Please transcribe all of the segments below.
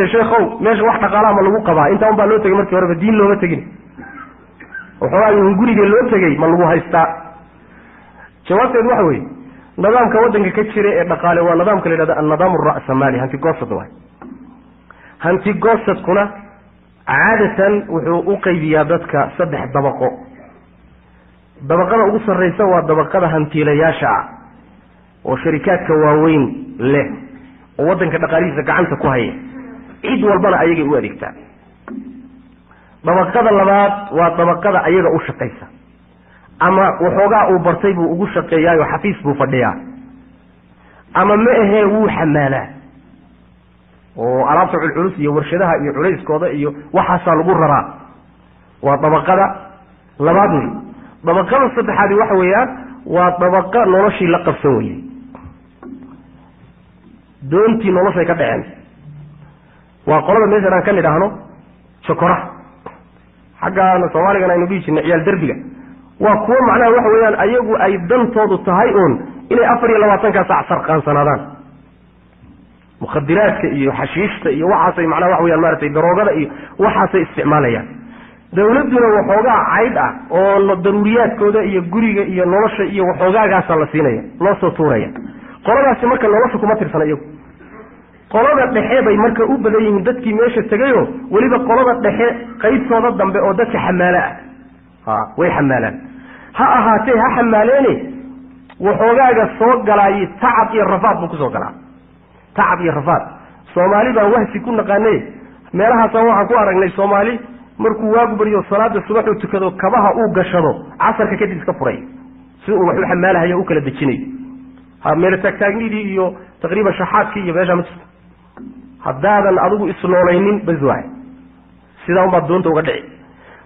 Sheekhow, meesha wax dhaqaalaha ma lagu qabaa? Intaa un baa loo tegay markii horeba, diin looma tegin. Waxoogaa un guriga loo tegey ma lagu haystaa? Jawaabteedu waxa weeye, nidaamka waddanka ka jira ee dhaqaale waa nidaamka la yidhahdo annidaamu ra'samaali, hantigoosad waay. Hantigoosadkuna caadatan wuxuu u qaybiyaa dadka saddex dabaqo. Dabaqada ugu sarraysa waa dabaqada hantiilayaasha ah oo sharikaadka waaweyn leh oo waddanka dhaqaalihiisa gacanta ku haya, cid walbana ayagay u adeegtaa. Dabaqada labaad waa dabaqada ayaga u shaqaysa, ama waxoogaa uu bartay buu ugu shaqeeyaayo, xafiis buu fadhiyaa, ama ma ahee wuu xamaalaa oo alaabta culculus iyo warshadaha iyo culayskooda iyo waxaasaa lagu raraa. Waa dabaqada labaad wey. Dabaqada saddexaadi waxa weeyaan waa dabaqa noloshii la qabsan weyey, doontii noloshay ka dhaceen. Waa qolada meeshan aan ka nidhaahno jokoraha, xaggaan soomaaligana aynu dhihi jirnay ciyaal derbiga. Waa kuwo macnaha waxa weeyaan ayagu ay dantoodu tahay uun inay 24-kaa saac sarqaansanaadaan, mukhadiraadka iyo xashiishta iyo waxaasay macnaha waxa weyaan maratay daroogada iyo waxaasay isticmaalayaan. Dawladduna waxoogaa caydh ah oo daruuriyaadkooda iyo guriga iyo nolosha iyo waxoogaagaasaa la siinaya, loo soo tuuraya. Qoladaasi marka nolosha kuma tirsana iyagu. Qolada dhexe bay marka u badan yihiin dadkii meesha tegayoo, weliba qolada dhexe qaybtooda dambe oo dadka xamaalo ah. Ha way xamaalaan, ha ahaatee ha xamaaleene, waxoogaaga soo galaaye tacab iyo rafaad buu kusoo galaa, tacab iyo rafaad. Soomaali baan wahsi ku naqaanay, meelahaasaan waxaan ku aragnay Soomaali markuu waagu baryo, salaada subaxuu tukado, kabaha uu gashado, casarka kadib iska furay si uu wax u xamaalahayo u kala dejinayo. Ha meelo taagtaagnidii iyo taqriiban shaxaadkii iyo meeshaa ma jirto. Haddaadan adigu isnoolaynin bas waay, sidaa unbaad doonta uga dhici.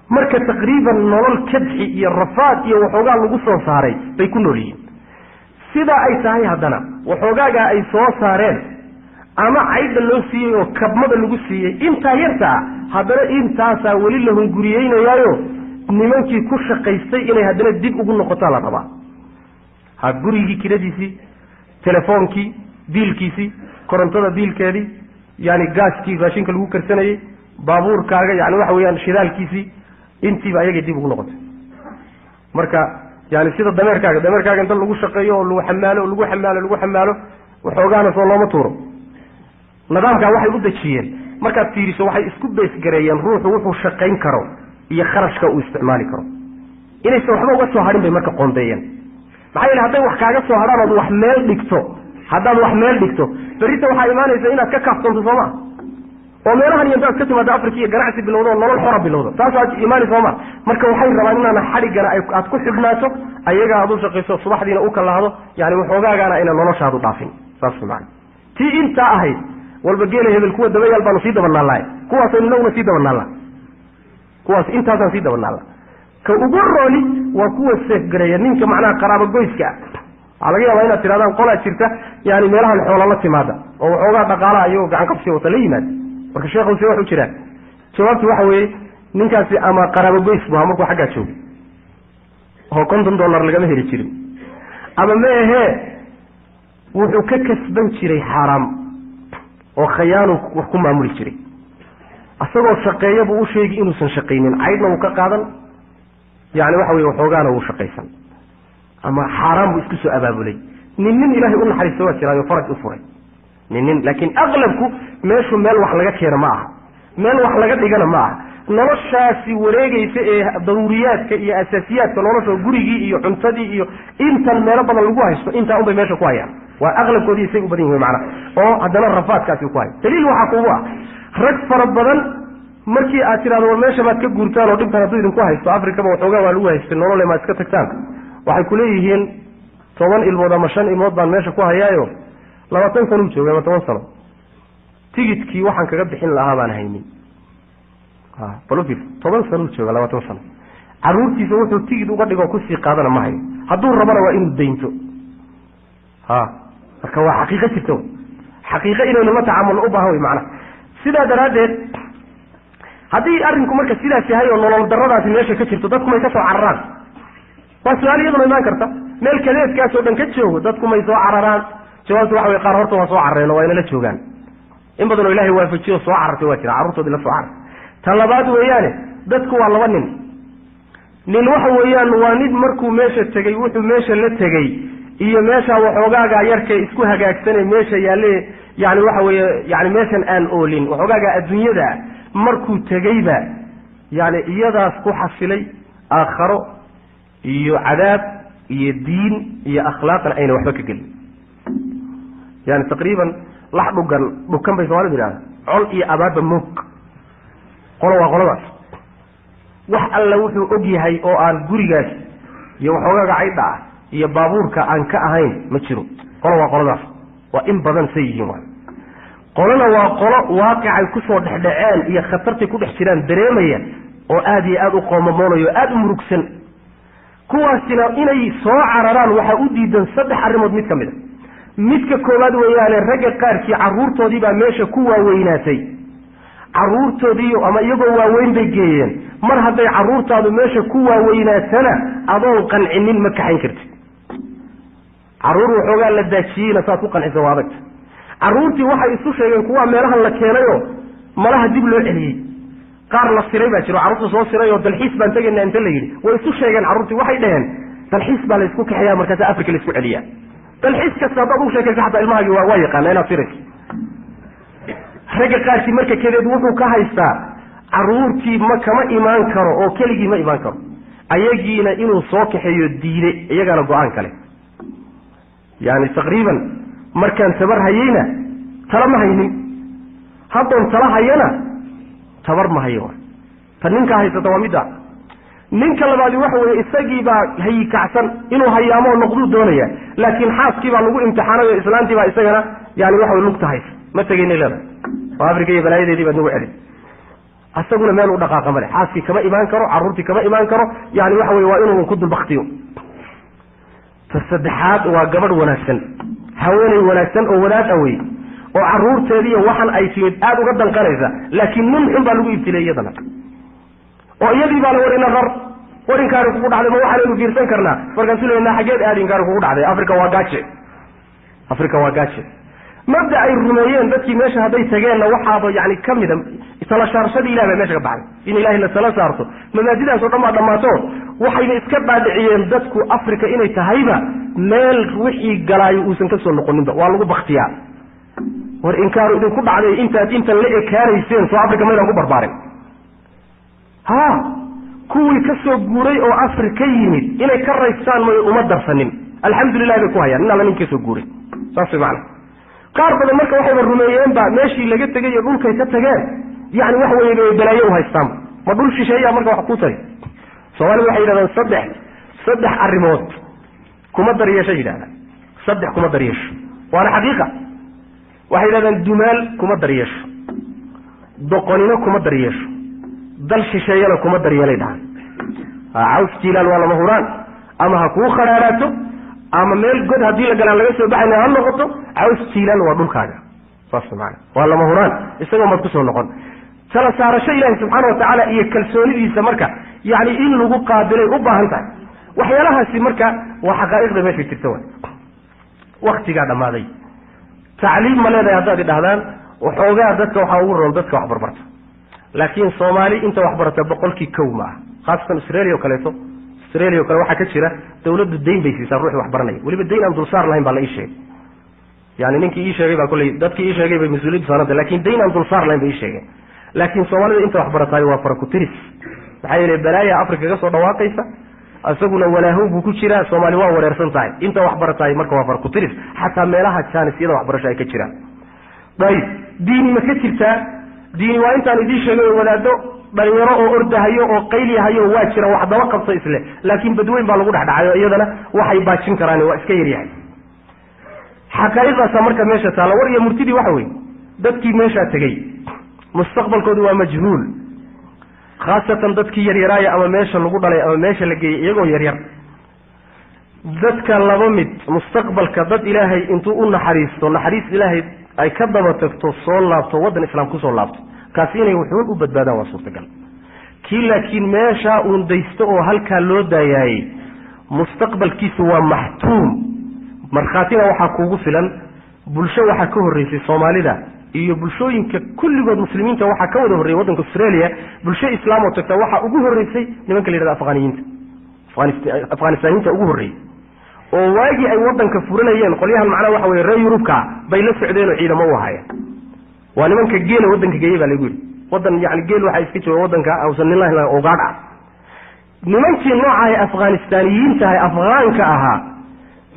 Marka taqriiban nolol kadxi iyo rafaad iyo waxoogaa lagu soo saaray bay ku nool yihiin. Sidaa ay tahay haddana waxoogaagaa ay soo saareen ama caydha loo siiyey oo kabmada lagu siiyey intaa yarta ah, haddana intaasaa weli la hunguriyeynayaayo nimankii ku shaqaystay inay haddana dib ugu noqotaa la rabaa. Ha gurigii kiradiisii, telefoonkii biilkiisii, korontada biilkeedii, yani gaaskii raashinka lagu karsanayey, baabuurkaaga yani waxa weeyaan shidaalkiisii, intiiba ayagay dib ugu noqotay. Marka yani sida dameerkaaga inta lagu shaqeeyo oo lagu xamaalo lagu xamaalo lagu xamaalo, waxoogaana soo looma tuuro. Nidaamkaa waxay u dejiyeen markaad fiiriso, waxay isku beesgareeyeen ruuxu wuxuu shaqayn karo iyo kharashka uu isticmaali karo, inaysan waxba uga soo hadhin bay marka qoondeeyeen. Maxaa yeele hadday wax kaaga soo hadhaan ood wax meel dhigto, haddaad wax meel dhigto, berrita waxaa imaanaysa inaad ka kaaftoonto, sooma? Oo meelahan iyo intaad ka timaado Africa iyo ganacsi bilowdo oo nolol xora bilowdo, taasaad imaani, sooma? Marka waxay rabaan inaana xadhiggana aad ku xidhnaato ayaga, aad u shaqayso, subaxdiina u kalaahdo, yani waxoogaagaana ayna noloshaadu dhaafin. Saas maana tii intaa ahayd walba geela hebel kuwa dabayaal baanu sii dabanaallaa, kuwaasaynu inaguna sii dabanaalla, kuwaas intaasaan sii dabanaalla. Ka ugu rooni waa kuwa seefgareeya ninka macnaha qaraabo goyska ah. Waxaa laga yaabaa inaad tidhahdaan qolaa jirta yani meelahan xoola la timaada oo waxoogaa dhaqaalaha iyagoo gacan qabsiga wata la yimaada. Marka sheekhow see wax u jiraan? Jawaabtu waxa weeye, ninkaasi ama qaraabo goys bu ahaa markuu xaggaa joogay oo $50 lagama heli jirin, ama ma ahee wuxuu ka kasban jiray xaaraam oo khayaanu wax ku maamuli jiray. Isagoo shaqeeya buu u sheegi inuusan shaqaynin, caydhna wuu ka qaadan, yani waxa weye waxoogaana wuu shaqaysan, ama xaaraan buu isku soo abaabulay. Nin ilaahay u naxariista waa jiraayo faraj u furay nin, laakiin aqlabku meeshu meel wax laga keeno ma aha, meel wax laga dhigana ma aha. Noloshaasi wareegaysa ee daruuriyaadka iyo asaasiyaadka nolosha, gurigii iyo cuntadii iyo intan meelo badan lagu haysto, intaa unbay meesha ku hayaan. Waa aqlabkoodii isay u badan yihin macana, oo haddana rafaadkaasi ku hayo. Daliil waxaa kugu ah rag fara badan markii aad tidhahdo war meesha baad ka guurtaan oo dhibkan hadduu idinku haysto, Afrikaba waxoogaa waa lagu haystay nolole, maad iska tagtaan, waxay kuleeyihiin 10 ilmood ama 5 ilmood baan meesha ku hayaayo, 20 sanuu joogay ama 10 sano, tigidkii waxaan kaga bixin lahaa baan haynin. Bal ufiir, 10 sanuu jooga, 20 sano, carruurtiisa wuxuu tigid uga dhigoo kusii qaadana ma hayo, hadduu rabana waa inuu daynto. Ha marka waa xaqiiqo jirta, xaqiiqo inaynu la tacaamulno u baahan wey macnaha. Sidaa daraaddeed haddii arrinku marka sidaas yahay oo nolol daradaasi meesha ka jirto, dadku may ka soo cararaan? Waa su-aal iyaduna imaan karta. Meel kadeedkaasoo dhan ka joogo dadku may soo cararaan? Jawaabtu waxa wey, qaar horta waa soo carareen oo waa inala joogaan. In badan oo Ilaahay waafajiyo soo carartay waa jira, carruurtoodii la soo carartay. Ta labaad weeyaane dadku waa laba nin. Nin waxa weeyaan waa nin markuu meesha tegey wuxuu meesha la tegey iyo meesha waxoogaaga yarkay isku hagaagsanay meesha yaalle, yani waxa weeye yani meeshan aan oolin waxoogaaga adduunyada markuu tegeyba yani iyadaas ku xasilay aakharo iyo cadaab iyo diin iyo akhlaaqna ayna waxba ka gelin. Yani taqriiban lax dhugan dhukan bay Soomaalidu yidhahdaan, col iyo abaarba moog. Qolo waa qoladaas, wax alla wuxuu og yahay oo aan gurigaas iyo waxoogaaga caydha ah iyo baabuurka aan ka ahayn ma jiro. Qolo waa qoladaas, waa in badan say yihiin. Waay qolona waa qolo waaqicay kusoo dhexdhaceen iyo khatartay ku dhex jiraan dareemaya oo aada iyo aada u qoomamoonayo o aada u murugsan. Kuwaasina inay soo cararaan waxaa u diidan saddex arrimood mid ka mid a. Midka koowaad weeyaane ragga qaarkii carruurtoodii baa meesha ku waaweynaatay, carruurtoodii ama iyagoo waaweyn bay geeyeen. Mar hadday carruurtaadu meesha ku waaweynaatana adoon qancinin ma kaxayn kartid. Carruur waxoogaa la daajiyeyna saad ku qancisa waa adagta. Carruurtii waxay isu sheegeen kuwaa meelahan la keenayoo malaha dib loo celiyey, qaar la siray baa jiro, carruurta soo siray oo dalxiis baan tegaynaa inta la yidhi. Way isu sheegeen carruurtii, waxay dhaheen dalxiis baa laysku kaxeeyaa markaasa Afrika laysku celiyaa. Dalxiis kasta haddaad ugu sheekaysa xataa ilmahaagii waa yaqaana inaad sirayso. Ragga qaarkii marka kadeed wuxuu ka haystaa carruurtii ma kama imaan karo oo keligii ma imaan karo, ayagiina inuu soo kaxeeyo diide, iyagana go-aan kale. Yani taqriiban markaan tabar hayeyna tala ma haynin, haddoon tala hayana tabar ma hayo. Ta ninkaa haysata waa midda. Ninka labaadi waxa weeye isagii baa hayikacsan inuu hayaamoo noqduu doonaya, laakiin xaaskii baa lagu imtixaanay oo islaantii baa isagana yani waxa wey lugta haysa, ma tegaynay leedahay oo Afrika iyo balaayadeedii baad nagu celin. Asaguna meel u dhaqaaqa male, xaaskii kama imaan karo, carruurtii kama imaan karo, yani waxa weye waa inuu ku dulbaktiyo. Ta saddexaad waa gabadh wanaagsan, haweeney wanaagsan oo wadaad ah wey, oo carruurteediiyo waxan ay timid aada uga danqanaysa, laakiin nin xun baa lagu ibtilay iyadana, oo iyadii baa la war ina rar war inkaari kugu dhacday, ma waxaanaynu fiirsan karnaa? Markaasuu leey naa xaggeed aad inkaari kugu dhacday, Afrika waa gaaje, Afrika waa gaaje. Mabda ay rumeeyeen dadkii meesha hadday tageenna waxaaba yani ka mida tala saarashadii ilahi baa meesha ka baxday, in ilaahay la tala saarto mabaadidaas oo dhan baa dhammaato. Waxayna iska dhaadhiciyeen dadku Afrika inay tahayba meel wixii galaayo uusan ka soo noqoninba, waa lagu baktiyaa. War inkaaru idinku dhacday intaad intan la ekaanayseen, soo Afrika maydaan ku barbaarin. Ha kuwii ka soo guuray oo Afrika yimid inay ka raystaan may uma darsanin, alxamdulilah bay ku hayaan in alla nin ka soo guuray, saas way macana. Qaar badan marka waxayba rumeeyeenba meeshii laga tegay iyo dhulkay ka tageen, yani wax weeye bay balaayo u haystaanba, ma dhul shisheeyaa marka wax kuu tari. Soomaalidu waxay yidhahdaan saddex arrimood kuma daryeesho yidhahdaan, saddex kuma daryeesho, waana xaqiiqa. Waxay yidhahdaan dumaal kuma daryeesho, doqonino kuma daryeesho, dal shisheeyana kuma daryeelay dhahaan. Caws jiilaal waa lama huraan, ama ha kuu khadhaadhaato ama meel god haddii la galaan laga soo baxayna ha noqoto, caws jiilaal waa dhulkaaga, saas maana waa lama huraan, isagoo maad kusoo noqon. Tala saarasho ilaahi subxaana watacaala iyo kalsoonidiisa marka yani in lagu qaabilay u baahan tahay. Waxyaalahaasi marka waa xaqaa'iqda meesha jirta waay. Waktigaa dhammaaday. Tacliim ma leedahay haddaad idhahdaan, waxoogaa dadka waxaa ugu roon dadka wax barbarta, laakiin Soomaali inta waxbarata 1% ma ah, khaasatan Australia oo kaleeto. Australia o kale waxaa ka jira dawladdu dayn bay siisaa ruuxii wax baranaya, weliba dayn aan dulsaar lahayn baa la ii sheegay. Yani ninkii ii sheegay baa kolley dadkii ii sheegay bay mas-uuliyaddu saaranta, lakin dayn aan dulsaar lahayn bay ii sheegeen. Laakiin Soomaalida inta wax barataay waa faraku-tiris, maxaa yeelay balaaya Afrika ka soo dhawaaqaysa, isaguna walaahow buu ku jiraa. Soomaali waa wareersan tahay, inta wax barataay marka waa faraku-tiris, xataa meelaha jaanisyada waxbarasho ay ka jiraan. Dayib, diini ma ka jirtaa? Diini waa intaan idiin sheegay oo wadaado dhalinyaro oo ordahayo oo qaylihayo waa jira, wax daba qabto isle, laakiin badweyn baa lagu dhexdhacayo, iyadana waxay baajin karaan waa iska yaryahay. Xaqaa'iqdaasa marka meesha taalla. War iyo murtidii waxa weeye dadkii meeshaa tegey mustaqbalkoodu waa majhuul, khaasatan dadkii yaryaraaya ama meesha lagu dhalay ama meesha la geeyey iyagoo yaryar. Dadka laba mid mustaqbalka dad ilaahay intuu u naxariisto, naxariis ilaahay ay ka daba tagto, soo laabto waddan islaam kusoo laabto, kaasi inay wuxuun u badbaadaan waa suurtagal. Kii laakiin meeshaa uun daysto oo halkaa loo daayaayey mustaqbalkiisu waa maxtuum. Markhaatina waxaa kuugu filan bulsho waxaa ka horreysay Soomaalida iyo bulshooyinka kulligood muslimiinta waxaa ka wada horreeyay waddanka Australia bulsho islaam oo tagta waxaa ugu horreysay nimanka la yidhahdo Afghaniyiinta, Afghanistaaniyiinta ugu horreeyey oo waagii ay waddanka furanayeen qolyahan macnaha waxa weeye reer Yurubka bay la socdeen oo ciidamo u ahaayeen. Waa nimanka geela waddanka geeyey baa lagu yidhi, waddan yani geel waxaa iska jooga waddanka awsan nin lahayn ogaadh ah. Nimankii nooca ay Afghanistaaniyiintahay Afghaanka ahaa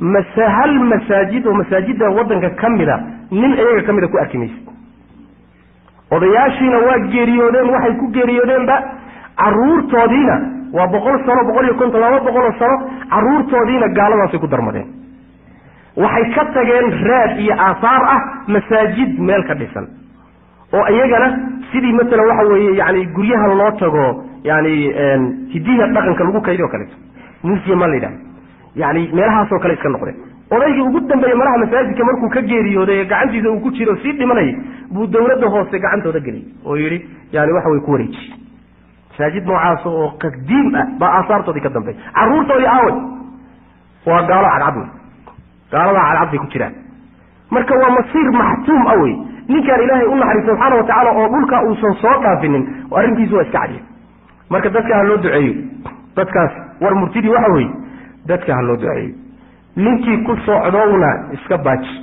mase hal masaajid oo masaajidda waddanka ka mida nin iyaga ka mida ku arki maysid. Odayaashiina waa geeriyoodeen, waxay ku geeriyoodeenba carruurtoodiina waa 100 sano, 150, 200 sano, carruurtoodiina gaaladaasay ku darmadeen. Waxay ka tageen raad iyo aahaar ah masaajid meel ka dhisan oo iyagana sidii matalan waxa weeye yani guryaha loo tago yani hidiha dhaqanka lagu kaydiyo kaleeto museum ma la yidhahdo, yani meelahaasoo kale iska noqdeen. Odaygii ugu dambeeyey malaha masaajidka markuu ka geeriyooday ee gacantiisa uu ku jiro sii dhimanayay buu dowladda hoose gacantooda geliyey oo yidhi yani waxa way ku wareejiyey. Masaajid noocaas oo qadiim ah baa aasaartoodii ka dambeeyay. Carruurtoodii aaway waa gaalo cadcad wey, gaaladaa cadcad bay ku jiraan. Marka waa masiir maxtuum ah wey. Ninkaan ilaahay u naxariisto subxaana wa tacaala oo dhulka uusan soo dhaafinin arrintiisu waa iska cadiya. Marka dadka ha loo duceeyo, dadkaas war murtidii waxa weeye dadka ha loo duceeyo. Ninkii ku socdowna iska baaji,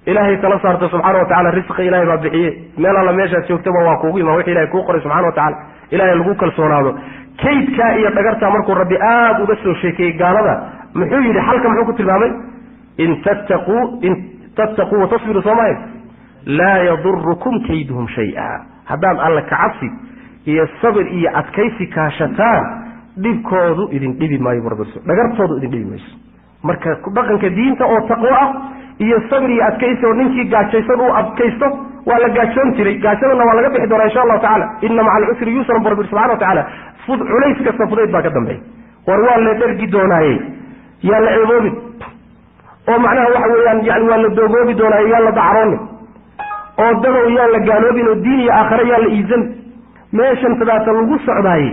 ilaahay tala saarta subxaana wa tacala, risqi ilaahay baa bixiye, meel alla meeshaad joogtaba waa kuugu imaan wixii ilahay kuu qoray subxana wa tacala. Ilaahay lagu kalsoonaado. Kaydkaa iyo dhagartaa markuu rabbi aada uga soo sheekeeyey gaalada muxuu yidhi, xalka muxuu ku tilmaamay? In tattaquu watasbiruu soo maayo laa yadurukum kayduhum shay-a. Haddaad alla kacabsi iyo sabir iyo adkaysi kaashataan dhibkoodu idin dhibi maayo, dhagartoodu idin dhibi mayso. Marka dhaqanka diinta oo taqwo ah iyo sabir iyo adkaysi oo ninkii gaajaysan uu adkaysto waa la gaajoon jiray, gaajadana waa laga bixi doonaa insha allahu tacala. Inna maca alcusri yusran bu rabbi subxana wa tacala. Culays kasta fudayd baa ka dambeeya. War waa la dhergi doonaaye yaa la ceeboobin, oo macnaha waxa weeyaan yani waa la doogoobi doonaaye yaa la dacroonin, oo dadow yaan la gaaloobin, oo diin iyo aakhare yaan la iisan. Meeshan tadaata lagu socdaaye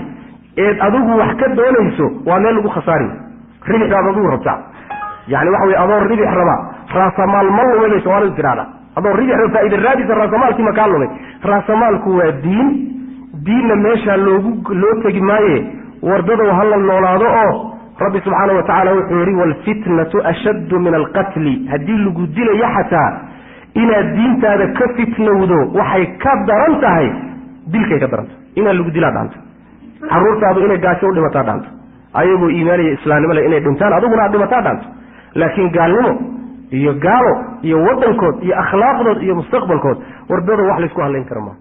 eed adigu wax ka doonayso waa meel lagu khasaariyo. Ribix baad adigu rabtaa, yani waxa weye adoo ribix raba raasamaal ma lumay bay soomaalidu tidhahdaa. Adoo ribix raba faaida raadisa raasamaalkii ma kaa lumay. Raasamaalku waa diin, diinna meeshaa loo tegi maaye. Wardadow ha la noolaado oo rabbi subxaana wa tacala wuxuu yihi waalfitnatu ashaddu min alqatli. Haddii lagu dilayo xataa inaad diintaada ka fitnowdo waxay ka daran tahay dilkay ka daran tahay. Inaad lagu dilaa dhaanto, carruurtaadu inay gaajo u dhimataa dhaanto, ayagoo iimaaniya islaamnimo leh inay dhintaan adiguna aad dhimataa dhaanto. Laakiin gaalnimo iyo gaalo iyo waddankood iyo akhlaaqdood iyo mustaqbalkood wardada wax laysku hadlayn kara maaha.